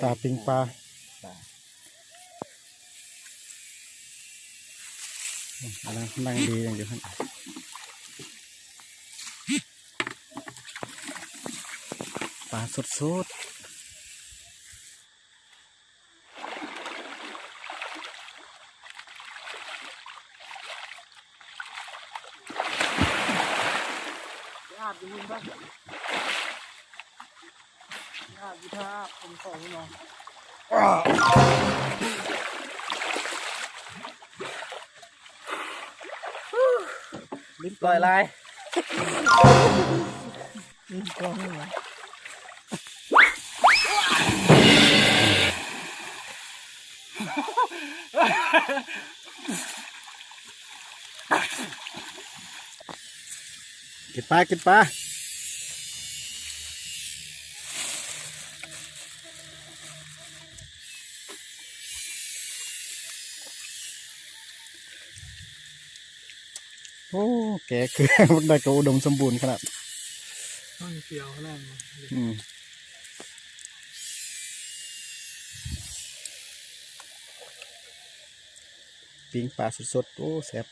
ຕາປີ້ງປາ ປາ ອັນນັ້ນນັ່ງດີຫຍັງຢູ່ຫັ້ນ ປາສົດໆ. ອາບຢູ່ພຸ້ນປະ ອາບຢູ່ທ່າອາບຂອງເຂົາເນາະ ລອຍລາຍ. ກິນປາ ກິນປາ. ໂອ້ ແກເຄືອງບັກໃດກໍອຸດົມສົມບູນຂະໜາດ ມັນຂຽວຂະໜາດ. ອືມ ປີ້ງປາສົດໆ ໂອ້ ແຊບ.